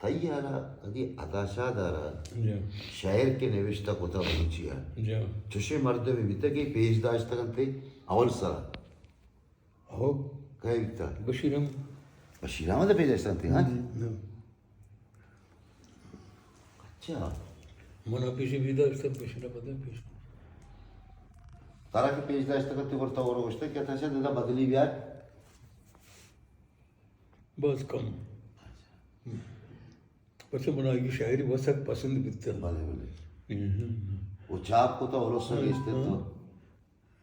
تئی ہیال ءَ کدی عطا شاد ءَ را جی۔ شعر کہ نوشتہ کتہ بلوچی ءَ، جی۔ چشیں مردمے بیتہ کہ پیش داشتگ انت اول سرا؟ ہو۔ کئے بیتہ؟ بشیر احمد۔ بشیر احمد ءَ پیش داشتہ انت، ہاں؟ جی، جی۔ اچھا۔ من ءَ پیش پیش داشتہ، بشیر احمد ءَ پیش۔ ترا کہ پیش داشتہ کتہ، گڑا تو گوشتہ کہ عطا شاد ادا بدلی بیار؟ باز کم۔ پرچہ من ءَ آئی شاعری وت سک پسند بیتہ۔ بلے، بلے۔ ہم۔ او چاپ کتہ، الس ءَ ہم، گیشتر ہم۔ تو۔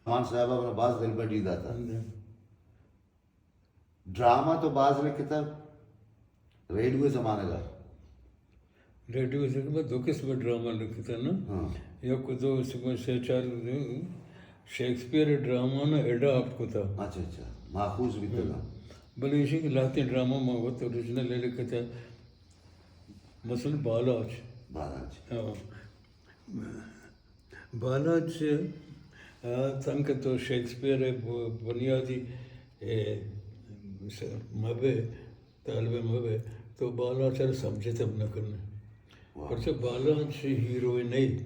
رحمان صاحب ءَ من ءَ باز دلبڈی داتہ۔ ہم۔ ڈرامہ تو باز لکھتہ ریڈیو زمانگ ءَ۔ ریڈیو زمانگ ءَ دو قسم ڈرامہ لکھتہ نا۔ ہاں۔ یک دو سہ چار شیکسپیئر ڈرامہ نا اڈاپٹ کتہ۔ اچھا، اچھا۔ ماخوذ بیتہ نا۔ ہم۔ بلے ایشی کہ لہتیں ڈرامہ ما وت اوریجنل لکھتہ۔ مثلاً بالاچ۔ بالاچ۔ ہاں۔ بالاچ، آ، تنکہ تو شیکسپیئر ءِ ب-، بنیادی، اے، س-، مبے، طالب مبے، تو بالاچ ءَ سمجھت ہم نہ کنے۔ واہ۔ پرچہ بالاچ ہیرو نہ اِنت۔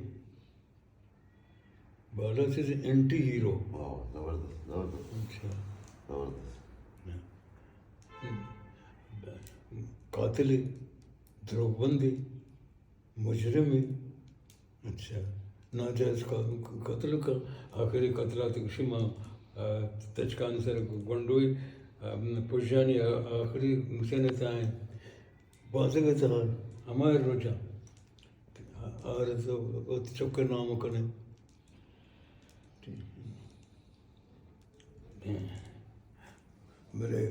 بالاچ از اینٹی ہیرو۔ واہ، زبردست، زبردست۔ اچھا۔ زبردست۔ قاتل، دروگ بندے، مجرمے۔ اچھا۔ ناجائز ق-، قتل کا، آخری قتل ءَ تو گوشی ما، آ، تچکانی سر گونڈوئی، آ، پژانی آ-، آخری مسین تائیں بازگ ءِ تہا ہمائی روچا آر تو وت چک ءِ نام کنے۔ بلے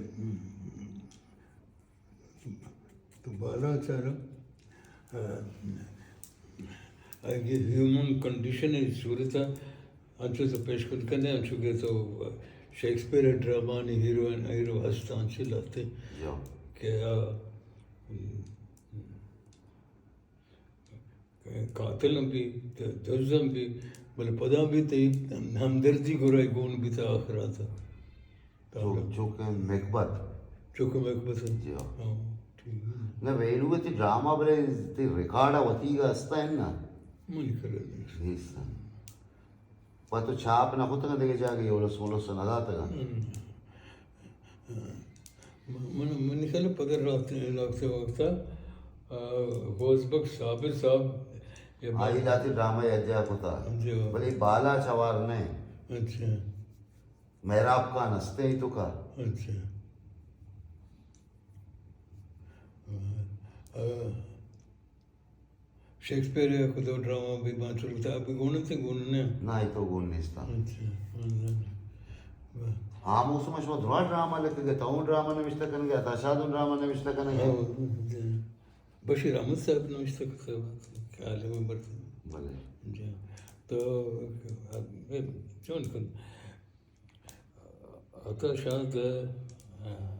تو بالاچ ءَ را، آ، آئی ہیومن کنڈیشن ءِ صورت ءَ انچو تو پیش کت کنے، انچو کہ تو شیکسپیئر ءِ ڈرامانی ہیروئن، ہیرو ہست انچو لہتے جی۔ کہ آ، قاتل ہم بی، دز ہم بی، بلے پدا بی تئی ہمدردی گورا گون بیتا آخرا تا۔ چو-، چوکہ مکبت۔ چوکہ مکبت۔ جی ہاں۔ ہاں، ٹھیک ہے۔ نہ، ویلو تی ڈرامہ بلے تی ریکارڈ وتیگا استا ہے نا؟ منی خیال نیست۔ نیست۔ پہ تو چاپ نہ کتگ دگہ جاگہے، الس ملس نہ داتگ۔ ہم۔ من، من، منی خیال پدا رات-، لگتے وقتا، آ، غوث بخش صابر صاحب، آئی لہتے ڈرامہ یکجا کتا۔ جی۔ بلے بالاچ ہوار نہ۔ اچھا۔ محراب خان ہستے تو کا۔ اچھا۔ آ، آ، شیکسپیئر ءِ یک دو ڈرامہ بی بانچل تا، ابھی گون تے گون نے؟ نا، ای تو گون نیستا۔ اچھا، ہاں، ہاں۔ آ موسم شما درا ڈرامہ لکھ گئے، تو ڈرامہ نوشتہ کن گئے، عطا شاد ڈرامہ نوشتہ کن گئے۔ ہاں، جی۔ بشیر احمد صاحب نوشتہ کتا، خیال میں برتے۔ بلے۔ جی۔ تو، چون کن؟ عطا شاد، آ،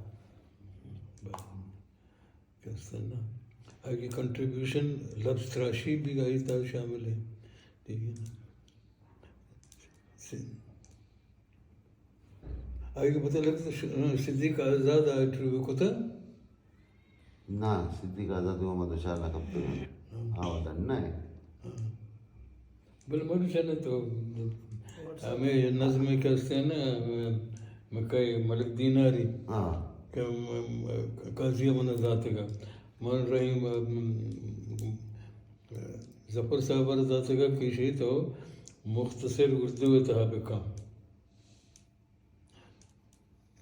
کس نا۔ آئی کنٹریبیوشن لفظ تراشی بھی آئی تا شامل ہے۔ ٹھیک ہے نا؟ س-، آئی پتہ لگتا ش-، صدیق آزاد آئی انٹرویو کتا؟ نا، صدیق آزاد ءَ ما دچار نہ کپتگ۔ ہاں۔ ہاں، ڈن نہ ہے۔ ہاں۔ بلے من چنے تو ہمے نظم کہ ہستے نا، مکئی ملک دیناری۔ ہاں۔ کہ م-، م-، قاضی من داتگا۔ من رحیم، م-، ظفر صاحب ءَ داتگا کہ شی تو مختصر اردو ءِ تہا بکن۔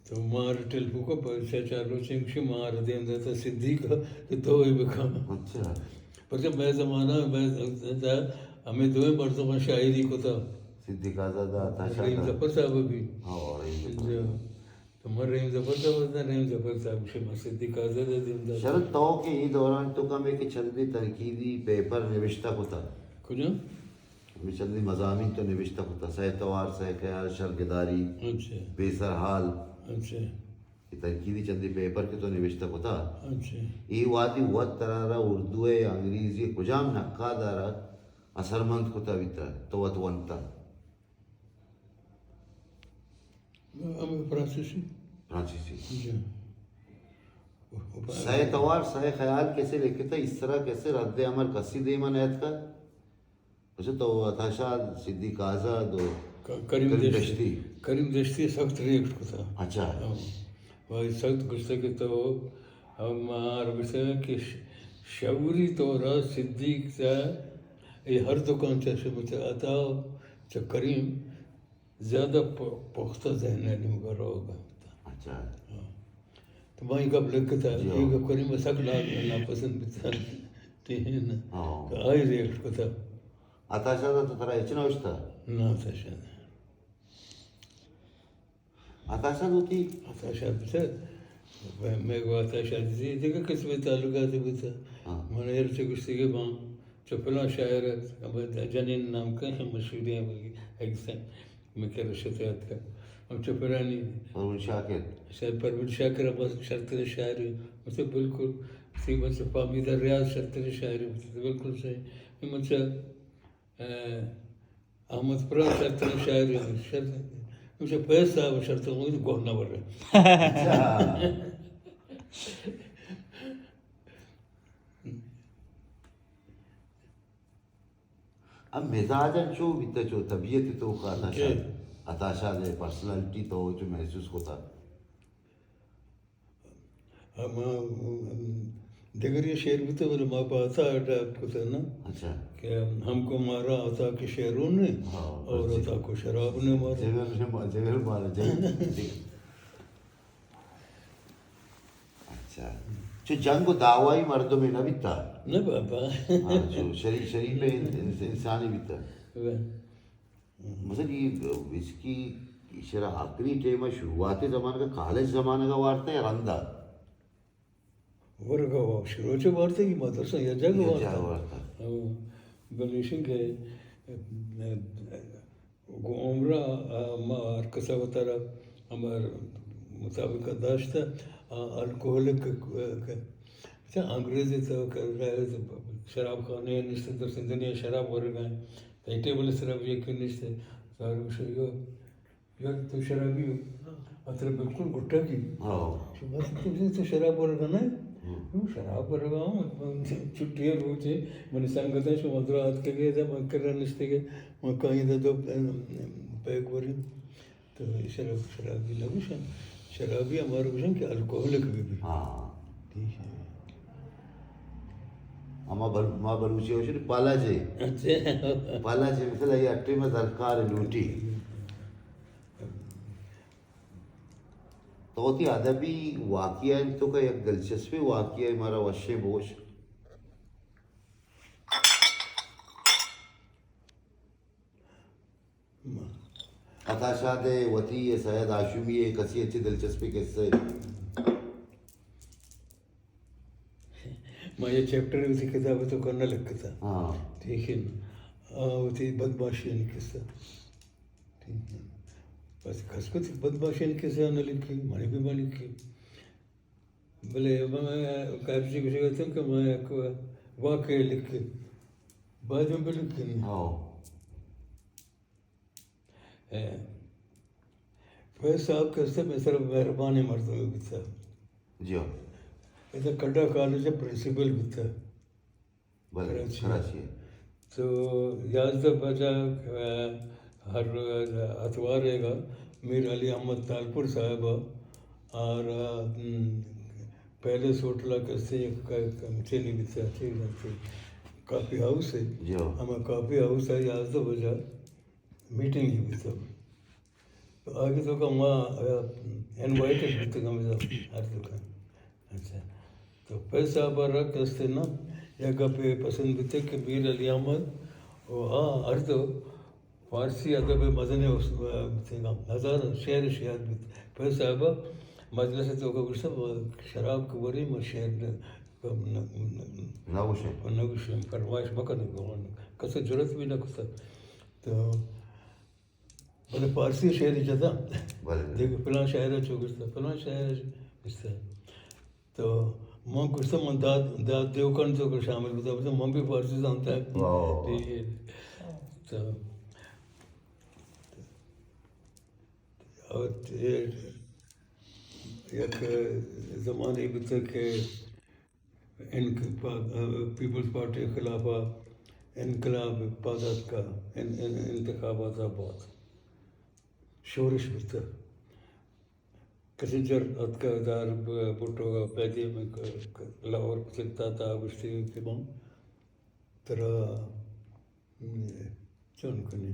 تو مار ٹیلیفون کو، پر چار چار روچ انگشی مار دیم داتا صدیق ءَ کہ تو اے بکن۔ اچھا۔ پرچہ مئے زمانہ، مئے زمانہ ہمیں دوئیں مردماں شاعری کتا۔ صدیق آزاد ءَ، عطا شاد ءَ۔ رحیم ظفر صاحب بھی۔ ہاں، رحیم ظفر۔ جی۔ تو من رحیم ظفر صاحب ءَ، رحیم ظفر صاحب گوشے من صدیق آزاد ءَ دیم داتا۔ شرط تو کہ اے دوران تو کمے کہ چندے تنقیدی پیپر نوشتہ کتا۔ کجا؟ ہمے چندے مضامین تو نوشتہ کتا، سئے توار، سئے خیال، شرگداری، اچھا۔ بے سر حال۔ اچھا۔ اے تنقیدی چندے پیپر کہ تو نوشتہ کتا، اچھا۔ اے وہدی وت ترا را اردو ءَ، انگریزی ءَ، کجام نقاد ءَ را اثرمند کتا بیتا، تو وت ونتا؟ ہمے فرانسیسی۔ فرانسیسی۔ جی۔ سئے توار، سئے خیال کسے لکھتہ، اس طرح کسے رد عمل کسی دیما نیتکہ؟ اچھا، تو عطا شاد، صدیق آزاد و ک-، کریم کریم دشتی۔ دشتی۔ کریم دشتی سخت ریئیکٹ کتا۔ اچھا۔ ہاں۔ و سخت گشتہ کہ تو، ہم آر گشتہ کہ ش-، شعوری طور صدیق تا اے ہر دکان چہ شبت عطا چہ کریم زیادہ پ-، پختہ ذہن ء نیمگا روگ ء۔ اچھا۔ ہاں۔ تو ما اے گپ لکھتا، جی ہاں۔ اے گپ کریم ء سک نا-، ناپسند بیتا۔ ٹھیک ہے نا؟ ہاں۔ تو آئی ریئیکٹ کتا۔ عطا شاد ء تو ترا ہچ نہ اوشتا؟ نہ، عطا شاد۔ عطا شاد ہوتی؟ عطا شاد بیتا۔ میں، میں گو عطا شاد دی، دیگہ قسم تعلقات بیتا۔ ہاں۔ من ہر چہ گشتی کہ باں۔ چہ فلاں شاعر ء، جنین نام کن مشہوری ء، ایگزام میں کرا شتے اتکا۔ ہم چہ فلانی پروین شاکر۔ شاعر پروین شاکر ء بس شرتر شاعر، مطلب بالکل سی بس فامیدہ ریاض شرتر شاعر، مطلب بالکل صحیح۔ میں مچا، اے، احمد پرا شرتر شاعر، شرتر، مچا فیض صاحب شرتر مجھے گونا بڑا۔ اچھا۔ اب مزاج انچو بیتا چو طبیعت تو کا عطا شاد، عطا شاد ء پرسنالٹی تو چو محسوس کتا؟ ہم، دگری شعر بیتا بلے ما پہ عطا اڈاپٹ کتا نا۔ اچھا۔ کہ ہم کو مارا عطا کے شعروں نے، ہاں، اور بس جی۔ عطا کو شراب نے مارا۔ جگر نے ما-، جگر مارا، جگر، جگر۔ اچھا۔ چو جنگ و دعوائی مردمے نہ بیتا؟ نہ بابا۔ ہاں، چو شری-، شریف ان-، ان-، انسانی بیتا۔ واہ۔ مثلاً یہ وسکی شرا آخری ٹائم شروعات زمانہ کا، کالج زمانہ کا وارتا یا رندا؟ ورگا وا-، شروع چہ وارتا کہ مدرسہ یا جگہ یا وارتا۔ جگہ وارتا۔ ہاں۔ بلے ایشن کہ، گوں عمرا، آ، ما ہر کسا وتارا ہمار مطابق داشتہ، آ، الکوہلک، آ، ک-، اچھا، انگریزی تو ک-، شراب خانے نشتہ، در سندنی شراب ورگا، تئی ٹیبل سرا بھی یکی نشتہ، سارے گوشے، یو، یار تو شرابی ہو، اترا بالکل گٹا کی۔ ہاں۔ شما تو، تو شراب ورگا نہ؟ ہاں۔ شراب ورگا ہوں، چھٹی روچے، منی سنگت شما درا آتکگے، من کرا نشتگے، من کہیں دو پیگ وری۔ تو شراب، شرابی نہ گوشن۔ شرابی ہمارا گوشن کہ الکوہلک بھی بھی۔ ہاں۔ ٹھیک ہے۔ ہما بل-، ما بلوچی گوشن پالا جے۔ اچھا۔ پالا جے، مثلاً یہ اٹے میں درکار لوٹی۔ تو وتی ادبی واقعہ انت تو کہ یک دلچسپیں واقعہ مارا وشیں بوش۔ عطا شاد ء وتی ء سید ہاشمی ء کسی اچ دلچسپیں قصہ ء؟ ما یہ چیپٹر وتی کتاب تو کرنا لکھتا۔ ہاں۔ ٹھیک ہے نا؟ آ، وتی بدمعاشی یعنی قصہ۔ ٹھیک ہے۔ بس کس کو بدمعاشی یعنی قصہ نہ لکھی، منے بھی مہ لکھی۔ بلے من کارچی گوشگ اتوں کہ من یک واقعہ لکھی۔ بعد میں بھی لکھی نہیں۔ ہاں۔ اے، فیض صاحب کہ است، مئے سرا مہربانیں مردمے بیتا۔ جی ہاں۔ ادا کھڈا کالج ء پرنسپل بیتا۔ بلے، کراچی۔ کراچی۔ تو یازدہ بجہ، اے، ہر اتوارے گا میر علی احمد تالپور صاحب آر، ام، پیلس ہوٹل ء کسے یک ک-، ک-، چیلی بیتا، چیلی بیتا۔ کافی ہاؤس ہے۔ جی ہاں۔ ہما کافی ہاؤس ہے یازدہ بجہ میٹنگ ہی بیتا۔ تو آگے تو کا ما، آ، انوائٹڈ بیتگ ہم ہر دکان۔ اچھا۔ تو فیض صاحب ء را کستے نا، یک گپے پسند بیتگ کہ میر علی احمد و آ ہر دو فارسی ادب ء مزنیں اس-، آ، بیتگ ہم ہزار شعر شیاد بیت۔ فیض صاحب ء مجلس ء توکا گوشتہ، شراب کہ وری ما شعر نہ، نہ، نہ، نہ گوشیں۔ نہ گوشیں، فرمائش مکن، کس جرات بھی نہ کتا۔ تو بلے فارسی شعر جتا۔ بلے۔ دیکھ فلاں شاعر چو گشتا، فلاں شاعر گشتا۔ تو من گشتا من داد، داد دیوکان تو شامل بوتا، بوتا من بھی فارسی زانتا۔ واہ۔ ٹھیک ہے۔ تو، اور یہ یک زمانے بیتگ کہ انقلاب، پیپلز پارٹی خلاف انقلاب پاد اتکا، ان، ان، انتخابات بعد شورش بیتگ۔ کسنجر اتکا دار بھٹو ءَ پیدی میں لاہور کتا تا گوشتی کہ من ترا چون کنی،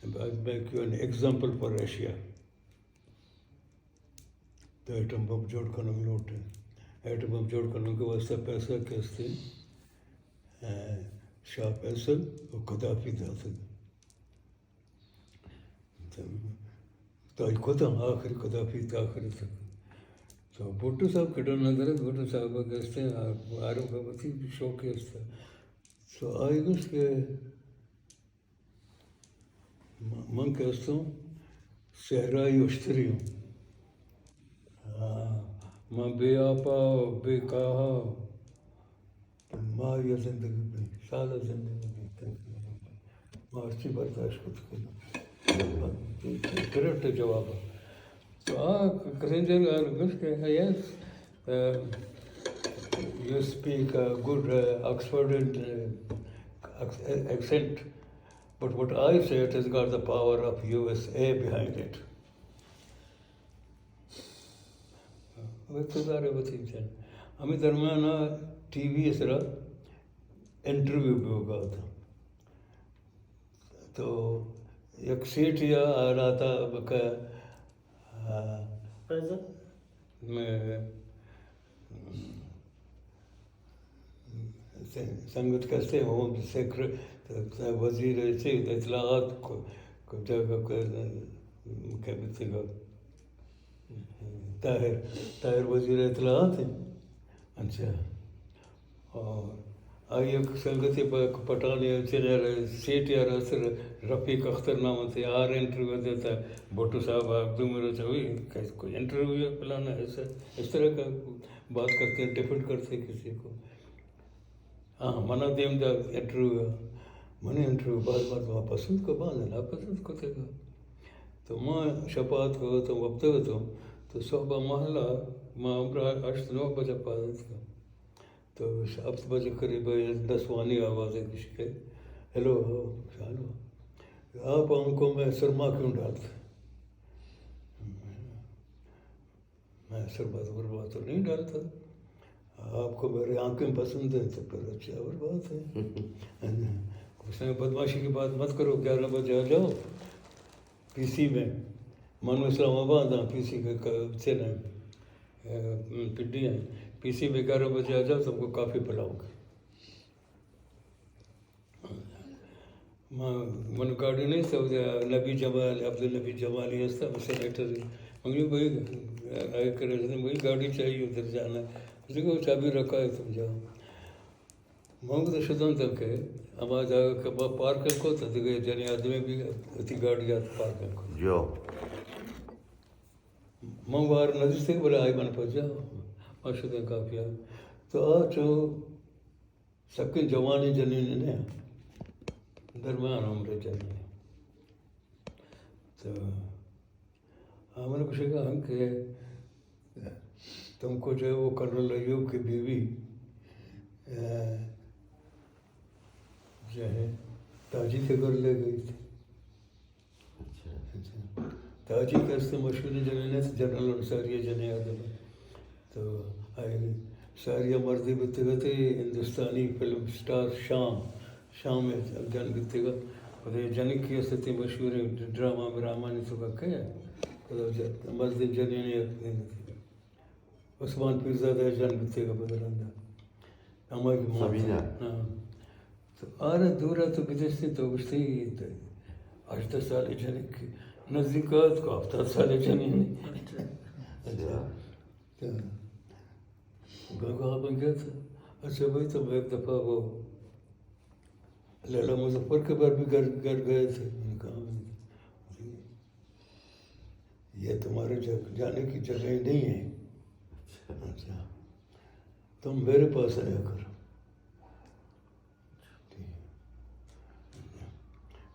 I make you an example for Asia. تو ایٹم بم جوڑ کنگ لوٹے۔ ایٹم بم جوڑ کنگ کے واسطہ پیسہ کستے، شاہ فیصل و قذافی داتگ۔ تو، تو ای کتم آخری قذافی تا آخری تک۔ تو بھٹو صاحب کٹن نہ درد، بھٹو صاحب گستے، آرو بتی شوق است۔ تو آئی گوشت کہ من کہ استوں صحرائی اشتری اوں۔ من بے آپا، بے کاہا، ماہیا زندگی بی، سالا زندگی بی۔ ما ہرچی برداشت کت کناں۔ کرٹ جواب۔ تو آ کسنجر آ گوشت کہ یس، you speak a good Oxford accent. But what I say, it has got the power of U S A behind it. اقتدار وتی چن۔ ہمیں درمیان ٹی وی سرا انٹرویو بھی ہوگا تھا۔ تو یک سیٹ یا آ رہا تھا بکا، آ، میں سنگت کستے ہوم سیکر-، وزیر چی اطلاعات کو، کو جگہ کو، کہ بیتگا طاہر، طاہر وزیر اطلاعات ہیں۔ اچھا۔ اور آئی یک سنگتے پہ پٹھانی چنر سیٹ یا رسر رفیق اختر نام سے آر انٹرویو دیتا ہے۔ بھٹو صاحب آپ دو میرے چاہیے کہ کوئی انٹرویو ہے فلانا ایسا، اس طرح کا بات کرتے ہیں، ڈیفینڈ کرتے ہیں کسی کو۔ ہاں، منا دیم دا انٹرویو، منی انٹرویو باز مرد ما پسند کو، باز نا پسند کو تیگا۔ تو ما شپات کو تو وقت تو، تو صحبہ محلہ ما عمر ہشت نو بجے پاد اتکا۔ تو ہفت بجے قریب دسوانی آواز ہے کسی کے، ہیلو، شانو، آپ آنکھوں میں سرما کیوں ڈالتے؟ میں سرما تو برباد تو نہیں ڈالتا۔ آپ کو میری آنکھیں پسند ہیں تو پھر اچھی اور بات ہے۔ اس نے بدمعاشی کی بات مت کرو، گیارہ بجے آ جاؤ پی سی میں۔ من اسلام آباد ہاں، پی سی کا، کا، چین ہے، اے، پڈی ہے۔ پی سی میں گیارہ بجے آ جاؤ، تم کو کافی پلاؤں گا۔ ما، من گاڑی نہیں تھا، نبی جمال، عبدالنبی جمالی ہستا، وہ سینیٹر۔ من کہا، بھائی، آئے کرے، بھائی، گاڑی چاہیے ادھر جانا۔ اس نے کہا، چابی رکھا ہے، تم جاؤ۔ من تو شدن تک ہے، ہما جاگہ کہ با پارکنگ کو، تو دیگه جنی آدمی بھی اتی گاڑی آت پارکنگ کو۔ جو۔ من وار نزیستگ، بلے آئی من پجا، ما شدن کافی آ۔ تو آ چو سکیں جوانیں جنین نہ، درمیان عمر جنین۔ تو آ من گوشگا ہم کہ تم کو جو ہے وہ کرنل ایوب کی بیوی، اے، جو ہے تاجی کے گھر لے گئی تھی۔ اچھا۔ اچھا۔ تاجی کہ است مشہوریں جنین است، جنرل انصاری جنین آدم۔ تو آئی ساری مردی بیتگ ات، ہندوستانی فلم اسٹار شام، شام ء جن بیتگ ات۔ پدا جنکی است تی مشہوریں ڈرامہ مرامانی تو کا کئے؟ پدا ج-، مردیں جنین یک عثمان پیرزادہ جن بیتگ ات پدا رندا۔ ہمائی کہ موت۔ سبینہ۔ ہاں۔ تو آرا دورا تو بدستی تو گشتی ہژدہ سال جنک نزدیک آت کو ہفتاد سال جنین۔ اچھا۔ اچھا۔ تو گنگا بن گیا تھا۔ اچھا بھائی، تو میں ایک دفعہ وہ لیلا مظفر کے گھر بھی گھر، گھر گئے تھے۔ میں نے کہا، یہ تمہارے جا-، جانے کی جگہ نہیں ہے۔ اچھا۔ تم میرے پاس رہا کرو۔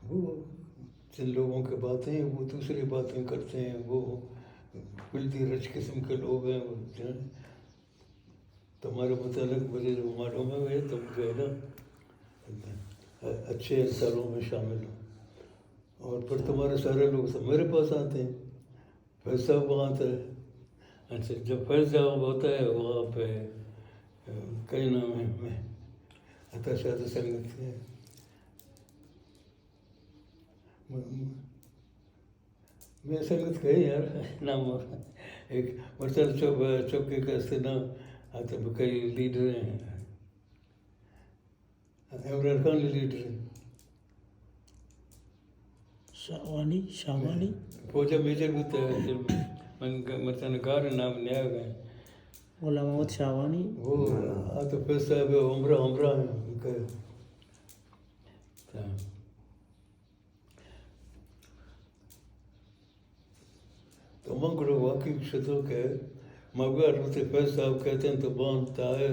وہ جن لوگوں کی باتیں، وہ دوسری باتیں کرتے ہیں، وہ بلدی رچ قسم کے لوگ ہیں، تمہارے متعلق مجھے جو معلوم ہے، وہ تم جو ہے نا، اچھے انسانوں میں شامل ہو، اور پھر تمہارے سارے لوگ سب میرے پاس آتے ہیں۔ فیض صاحب وہاں آتا ہے۔ اچھا، جب فیض صاحب ہوتا ہے وہاں پہ، کئی نام ہے، میں عطا شاد سنگت ہے۔ میں سنگت کہے یار، نام ایک مرچل چوک، چوک کے کستے نا، آتے کئی لیڈر ہیں۔ عمران خان لیڈر ہیں۔ شاہوانی، شاہوانی۔ فوجا میجر بوتا ہے، من مرچل گار نام نیا گئے۔ غلام محمد شاہوانی۔ وہ آتے فیض صاحب عمرہ، عمرہ ہیں ان کا۔ تو من گڑا واقعی گوشتوں کہ ما گوشت وتی فیض صاحب کہتے ہیں تو بان طاہر،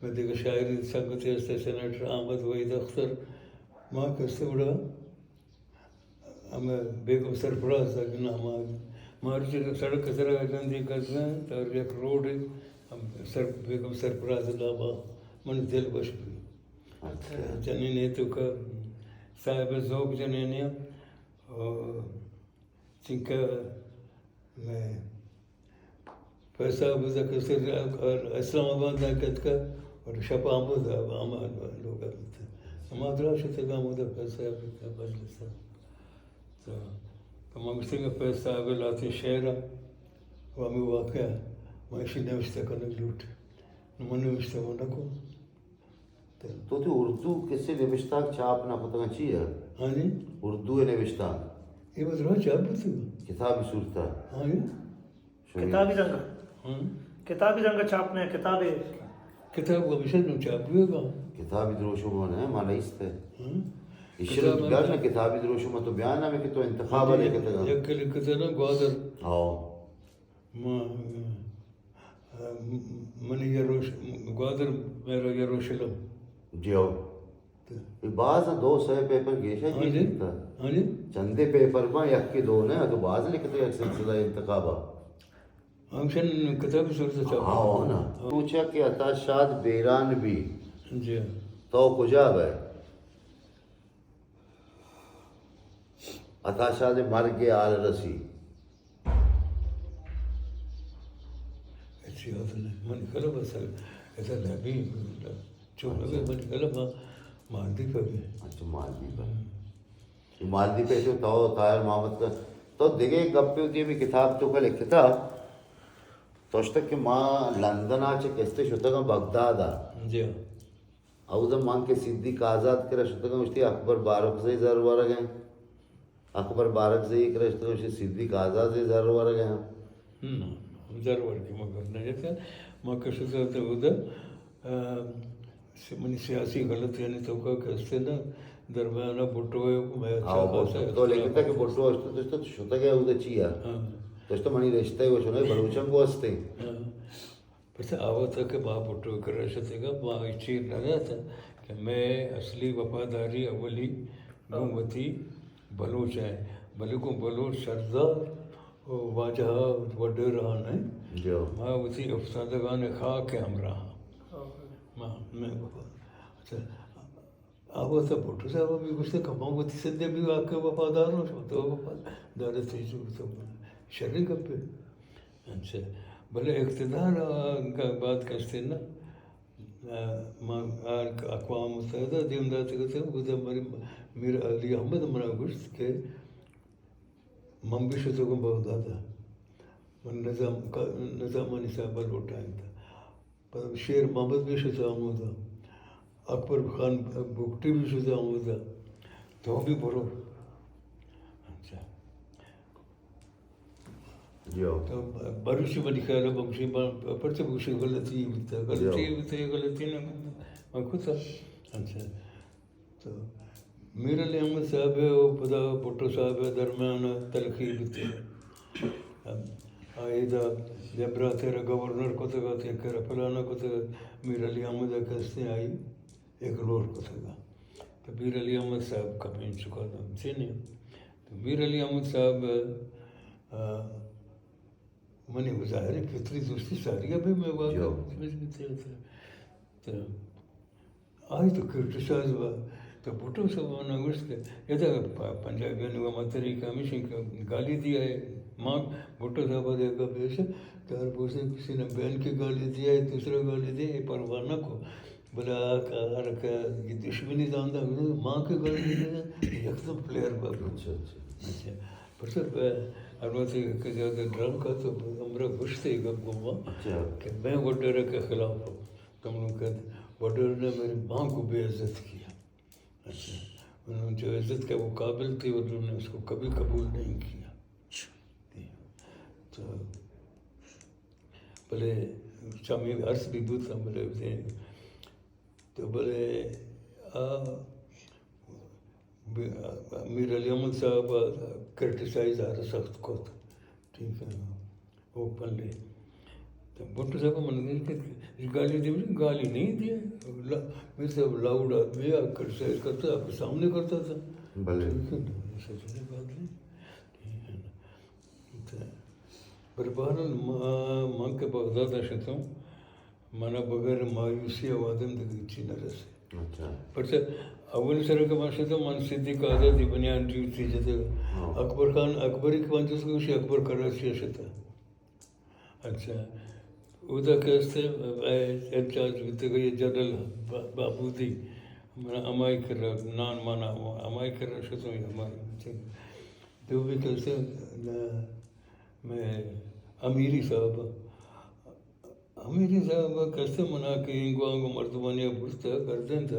میں دیگہ شاعری سنگتے است، سینیٹر احمد وحید اختر، ما کستے گڑا ہمیں بیگم سرفراز ء نام ء، ما ہرچی سڑک ء سرا رندی کتگ ایں، تو یک روڈے، ہم سر، بیگم سرفراز ء نام ء منی دل وش بی۔ اچھا۔ جنین ء توکا صاحب ذوق جنین ء، چنکہ میں فیض صاحب بزاں کسے اسلام آباد ء کتکا اور شپ آمود ء ہما لوگ ء بیت۔ ہما درا شتگا آمود ء فیض صاحب مجلس ء۔ تو، تو ما گوشتگ فیض صاحب ء لہتیں شعر ء و ہمے واقعہ ما ایشی نوشتہ کنگ لوٹ۔ نو من نوشتہ و نہ کو۔ تو تئی اردو کسے نبشتانک چاپ نہ کتگاں چی ء؟ ہاں جی۔ اردو ء نبشتانک؟ اے بس روچ چاپ بوتگ۔ کتابی صورت ء؟ ہاں جی۔ شوی۔ کتابی رنگ ء؟ ہاں۔ کتابی رنگ ء چاپ نہ، کتابے۔ کتاب ہمیشہ نوں چاپ بوئے گا۔ کتابی دروشم ء نہ، ما نیست ہے۔ ہاں۔ ایشی کتاب تو بیار نہ، کتابی دروشم ء تو بیان ہمیں کہ تو انتخاب ء جی، لکھتگ۔ یک لکھتگ نا گوادر۔ ہاں۔ ما، منی یروش-، گوادر میرا یروشلم۔ جی ہو۔ تو۔ اے باز دو سئے پیپر گیشا ہاں جی۔ جیتا۔ ہاں جی۔ چندے پیپر باں، یک کہ دو نہ، تو باز لکھتے یک سلسلہ انتخابا۔ ہمشن کتاب صورت چاپ۔ ہاں، ہو نا۔ ہاں۔ پوچھا کہ عطا شاد بیران بی۔ جی۔ تو کجا بئے؟ عطا شاد مرگ ء حال رسی۔ اچھی بات نہیں۔ من خیال بس ایسا نبی چون نبی، من خیال ما-، مالدیپ ء بھی۔ اچھا، مالدیپ ء۔ ہم۔ مالدیپ ء تو، تو طاہر محمد کا، تو دگہ گپے ہوتی ہے بھی کتاب تو کا لکھتا۔ تو اشتک کہ ما لندن آ چہ کستے شتگاں بغداد آ۔ جی۔ اودا من کہ صدیق آزاد کرا شتگاں، گوشتی اکبر بارکزئی زر ورگ ء۔ اکبر بارکزئی کرا شتگاں، گوشتی صدیق آزاد زر ورگ ء۔ ہم، زر ورگی مگر نہ جتہ۔ من کہ شتہ تو اودا، آ، س-، منی سیاسی غلط یعنی تو کا کہ استے نا درمیان بھٹو ہے، میں اچھا ہاں، خاصا بھٹو۔ تو اختلاف لکھتا کہ ہے۔ بھٹو اشتو تو شتگ ہے اودا چیا؟ ہاں۔ تو اشتو منی رشتہ ہے، وہ شنو بلوچاں کو استے۔ ہاں۔ پس آ وھد ء کہ ما بھٹو ء کرا شتگ ء ما اے چیر نہ دات کہ مئے اصلی وفاداری اولی گوں وتی بلوچ ء، بلے گوں بلوچ سردار ء واجہ ء وڈیراں نہ، جی۔ ما وتی افتادگان ء خاک ء ہمراہ آں۔ ما، مئے وفا-، اچھا، آ وت ء بھٹو صاحب ء بھی گوشتگ کہ من وتی سندھ ء بھی واقعی وفادار آں، شما تو وفادار ات، اے چو تو شریں گپے۔ اچھا، بلے اقتدار ء بعد کستے نہ، آ، ما آ اقوام متحدہ دیم داتگ ات، گودا مری میر علی احمد منا گوشت کہ من بھی شتگوں بغداد ء، من نظام، نظام علی صاحب ء لوٹائینت۔ پدا شیر محمد بھی شتہ ہمودا، اکبر خان بگٹی بھی شتہ ہمودا، تو بھی برو۔ اچھا۔ جی ہو۔ تو بروشی منی خیال ہے بگشی، پرچہ بگشی غلطی بوتا، غلطی جی ہو۔ بوتا، غلطی نہ بوتا، من کتا۔ اچھا۔ تو میر علی احمد صاحب ء و پدا بھٹو صاحب ء درمیان ء تلخی بیت۔ آئی دا جبرا تیرا گورنر کتگ ات، یک کرا فلانا کتگ ات، میر علی احمد ء کستے آئی اگنور کتگ ات۔ تو میر علی احمد صاحب کپین چکا دم چنے۔ تو میر علی احمد صاحب، آ، منی ظاہر ہے فطری دوستی ساری ءَ بھی میں واقع جو۔ تو آئی تو کرٹیسائز با، تو بھٹو صاحب ءَ من گوشت کہ ادا پ-، پنجابیانی وَ ما طریقہ ہمیش اِنت کہ گالی دیا ہے، ما بھٹو صاحب ءَ دیکھا پیش، تو ہر پوچھتے کسی نے بہن کی گالی دیا ہے، دوسرا گالی دیا ہے، یہ پرواہ نہ کو۔ بلے آ کہ، ہر کہ یہ دشمنی زاندا، ماں کے گالی دیا ہے، یکدم پلیئر با۔ اچھا، اچھا۔ اچھا۔ پر سر، ب-، البتہ کہ زیادہ ڈرم کا تو ہمرا گوشتے گپ گما اچھا۔ کہ میں وڈیرہ کے خلاف ہوں۔ تم لوگ کہتے، وڈیرہ نے میری ماں کو بے عزت کیا۔ اچھا، انہوں نے جو عزت کا وہ قابل تھی، انہوں نے اس کو کبھی قبول نہیں کیا۔ تو بلے چمی عرض بھی بوت، بلے تو بلے آ، ب-، میر علی احمد صاحب ءَ کرٹیسائز آرا سخت کت۔ ٹھیک ہے۔ اوپنلی۔ تو بھٹو صاحب من نے کہ گالی دی، گالی نہیں دی۔ لا-، میر صاحب لاؤڈ آدمی ہے، کرٹیسائز کرتا، آپ کے سامنے کرتا تھا۔ بلے۔ ٹھیک ہے نا؟ ایسا چیزیں بات نہیں۔ ٹھیک ہے نا؟ تو بلے بہرحال ما-، من کہ بغداد ءَ شتوں، منا بغیر مایوسی ءَ وادم دگہ ہچی نہ رسے۔ اچھا۔ پرچہ اولی سر کہ من شتوں، من صدیق آزادی بنیان ڈیوٹی جتگ۔ ہاں۔ اکبر خان، اکبری کہ من جست گوشی اکبر کراچی ءَ شتہ۔ اچھا۔ اودا کہ است، اے، انچارج بیتگ یہ جنرل با-، بابودی۔ من ہمائی کرا، نان مانا ہمائی کرا شتوں، ہمائی۔ دومی کہ است، میں امیری صاحب۔ امیری صاحب ءَ کسے منا کہ اینگو آنگو مردمانی ءَ برتہ، گردینتہ،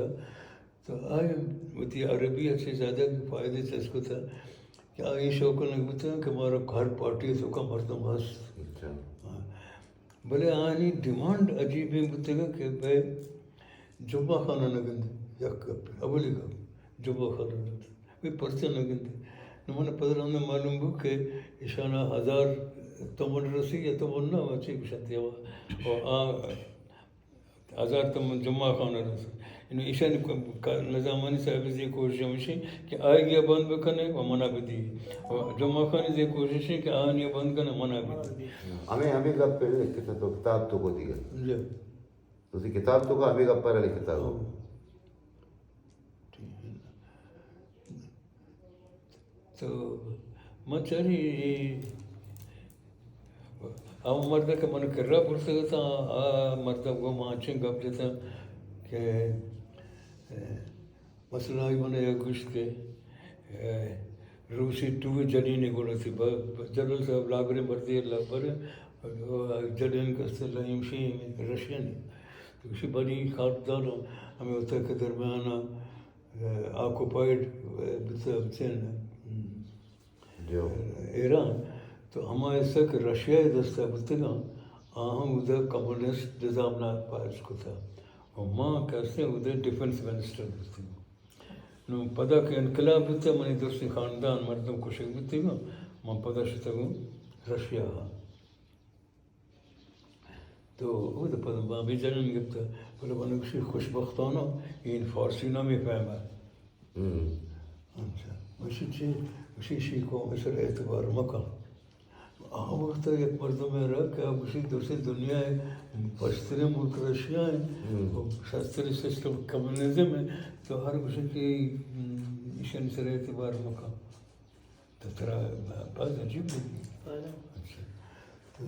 تو آئی وتی عربی ءَ چہ زیادہ فائدہ چست کتہ کہ آئی شوق کنگ بوتہ کہ مارا ہر پارٹی ءِ توکا مردم ہست۔ اچھا۔ ہاں۔ بلے آنی ڈیمانڈ عجیبیں بوتگ کہ بھئی جمعہ خانہ نہ گندے، یک گپے، اولی گپ، جمعہ خانہ نہ گندے۔ بھئی پرچہ نہ گندے؟ نو من پدا رندا معلوم بو کہ ایشانا ہزار تومن رسی یا تومن نہ، چی گوشنت یا، و آ ہزار تومن جمعہ خانہ رسی۔ انو ایشانی ک-، ک-، نظامانی صاحب زی کوشش ہمیشی کہ آئیگی بند بکنے و منا بدی۔ و جمعہ خانی زی کوشش کہ آنی بند کنے منا بدی۔ ہمیں، ہمیں گپ پہ لکھتا تو کتاب تو کو دیا۔ جی۔ تو سی کتاب تو کا ہمیں گپ پر لکھتا ہو۔ ہاں۔ تو من چاری ہم مرد کہ من کرا پرسگ اتاں، آ مرد گوں ما انچیں گپ جتاں کہ، اے، مثلاً آئی من یک گوشت کہ، اے، روسی ٹو جنین گوڑا تھی، ب-، ب-، جنرل صاحب لابریں مردی اللہ بر، جنین کستے لہیم شی رشین۔ تو گوشی بنی خاندان ہمیں ہوتا کہ درمیان، اے، آکوپائیڈ، اے، بتا بچین، ہم، جو۔ ایران، تو ہما حصہ کہ رشیا ءِ دستا بوتگاں، آہاں اودا کمیونسٹ نظام نافذ کتا۔ و ما کہ ہستیں اودا ڈیفنس منسٹر بوتگاں۔ نوں پدا کہ انقلاب بوتا، منی درسیں خاندان مردم کشگ بوتگاں، من پدا شتگوں رشیا ءَ۔ تو اود پد ما بھی جنین گپتہ، بلے من گوشی خوشبختانہ این فارسی نہ می فہمہ۔ ہم۔ اچھا۔ گوشی چی؟ گوشی شی قوم سر اعتبار مکن۔ آ وقت یک مردم را کہ آ گوشی دوسرے دنیا ءِ پشتریں ملک رشیا ءِ، ہم۔ و شرتریں سسٹم کمیونزم ءِ، تو ہر گوشی کہ، ہم، ایشانی سر اعتبار مکن۔ تو ترا باز عجیب بوت۔ بلے۔ اچھا۔ تو،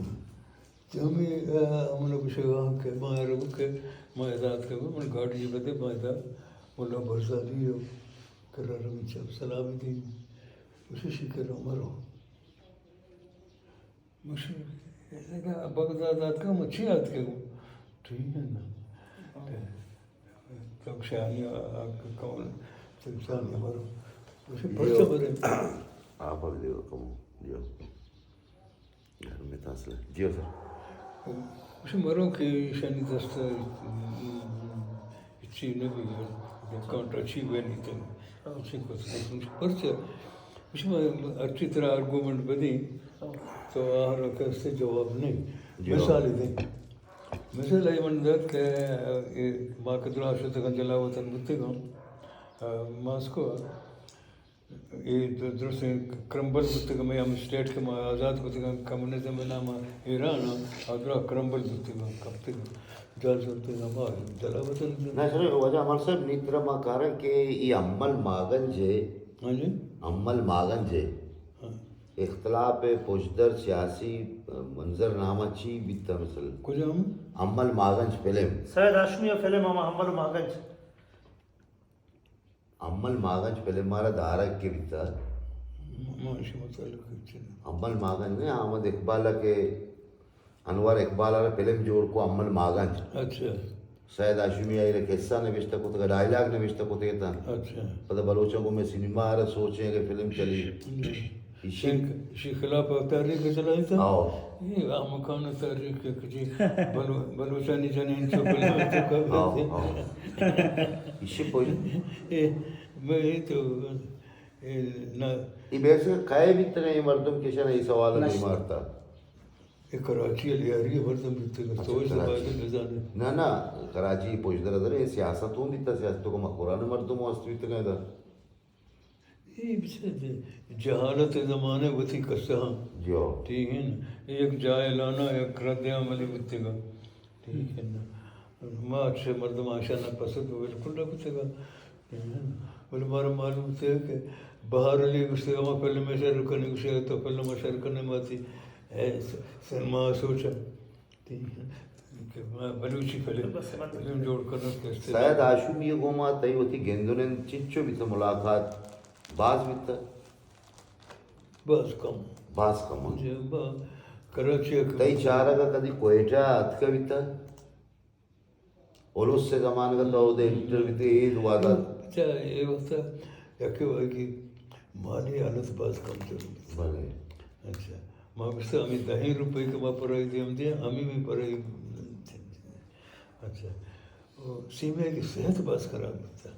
تو ہمیں، آ، ہمنا گوشگا کہ ما رو کہ ما ادا اتکگ، من گاڑی بدے، ما ادا ملا برزالی ءِ کرا رویں چہ سلام دیں۔ گوشی شی کرا مرو۔ گوشی، ادا بغداد آتکا، ما چی آتکگ؟ ٹھیک ہے نا؟ تو شانی آ-، آ-، کون؟ تو شانی مرو۔ گوشی، پرچہ برے؟ آپ دیو کم، دیو۔ گھر میں تاس لے۔ جیو سر۔ گوشی، مرو کہ ایشانی دست چی نہ بی، کانٹا چی بینی تن۔ چی کو، پرچہ؟ گوشی، ما ہرچی ترا آرگومنٹ بدیں، تو آہر کسے جواب نہیں۔ جواب۔ مثال دیں۔ مثال ای من دات کہ، اے، ما کہ درا شتگاں جلا وطن بوتگاں، آ، ماسکو، اے در-، درستیں کرمبل بوتگ، مئے ہم اسٹیٹ کہ ما آزاد کتگ، کمیونزم ءِ نام ءَ ایران ءَ، آ درا کرمبل بوتگ، کپتگ، جل زرتگ، ہما جلا وطن۔ نہ، سر، واجہ عمر صاحب، نی ترا ما کاراں کہ اے امل ماگنج ءِ، ہاں جی۔ امل ماگنج ءِ ہاں۔ اختلاف ءِ پژدر سیاسی منظر نامہ چی بیتہ مثلاً؟ کجام؟ امل ماگنج فلم۔ سید ہاشمی ءِ فلم ہما امل ماگنج۔ امل ماگنج فلم ءَ را دارگ کہ بیتہ؟ ما، ما شما تعلق ہچ نہ۔ امل ماگنج نے، احمد اقبال ءَ کہ انور اقبال ءَ را فلم جوڑ کو امل ماگنج۔ اچھا۔ سید ہاشمی آئی را قصہ نوشتہ کتگ، ڈائیلاگ نوشتہ کتگ اتاں۔ اچھا۔ پدا بلوچاں گوں مئے سینما ءَ را سوچیں کہ فلم چلی۔ جی۔ ایشی ایشی خلاف تحریک چلائیتا؟ آؤ۔ اے آمکان تحریک کہ جی بلو-، بلوچانی جنین چو فلم تو کر آؤ، دیتے۔ آؤ۔ ایشی کوئی؟ اے، میں تو، اے، نہ۔ اے بیسے کئے بیتگ اے مردم کہ شنا اے سوال نہ۔ نہیں مارتا؟ اے کراچی ءَ لیاری ءَ مردم بیتگ، اچھا، تو اس کراچی۔ بارے نہ جانے۔ نہ، نہ، کراچی پژدر در اے سیاست ہوں بیتا، سیاست کو مکران مردم واسطے بیتگ ادا۔ اے بچار جہالت ءِ زمانہ وتی قصہ ہاں۔ جی ہاں۔ ٹھیک ہے نا؟ اے یک جاہلانہ یک رد عملی بوتگا۔ ٹھیک ہے نا؟ ما اچھے مردم آشانا پسند بالکل نہ بوتگا۔ ٹھیک ہے نا؟ بلے مارا معلوم تھے کہ بہار علی گوشتگا ما فلم ءَ شر کنیں، گوشتگا تو فلم ءَ شر کنیں ماتی۔ اے س-، سینما سوچا۔ ٹھیک ہے۔ کہ ما بلوچی فلم، بس، من فلم جوڑ کنگ کہ است۔ سید ہاشمی ءِ گوما تئی وتی گند ءُ نند چنچو بیتہ، ملاقات باز بیتہ؟ باز کم۔ باز کم، ہاں۔ جی، با-، کراچی ءَ تئی چارگ ءَ کدی کوئٹہ ءَ اتکہ بیتہ؟ الس ءِ زمانگ ءَ تو اودے انٹر بیتہ، اے دو ہزار۔ اچھا، اے وقت یکے وگی مالی حالت باز کمتر بیت۔ بلے۔ اچھا۔ ما گوشتہ ہمے دہیں روپے کہ ما پرائی دیم دیں، ہمے بھی پرائی۔ اچھا۔ او سیمے کی صحت باز خراب بیتا۔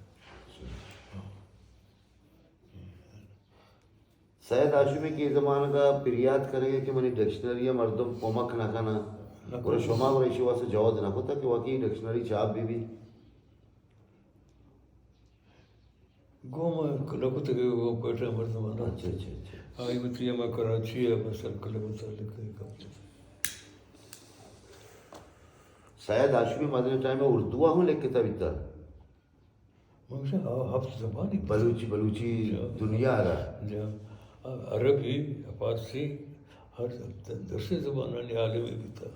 سید ہاشمی کہ اے زمانگ ءَ پریات کنگ ءَ کہ منی ڈکشنری ءَ مردم کمک نہ کناں۔ نہ گڑا کناں۔ شما گڑا ایشی واسطہ جہد نہ کتہ کہ واقعی ڈکشنری چاپ بہ بی؟ گوں ما نہ کتگ، گوں کوئٹہ مردماں۔ اچھا، اچھا، اچھا۔ آئی وتی ہما کراچی ءَ ہما سرکل ءِ متعلق کپتگ۔ سید ہاشمی مزنیں ٹائم ءَ اردو ءَ ہوں لکھتا بیتا؟ من گوشاں، آ ہپت زبانی بیتا۔ بلوچی، بلوچی جا۔ دنیا ءَ را۔ جا۔ آ عربی، فارسی، ہر درسیں زبانانی عالمے بیتا۔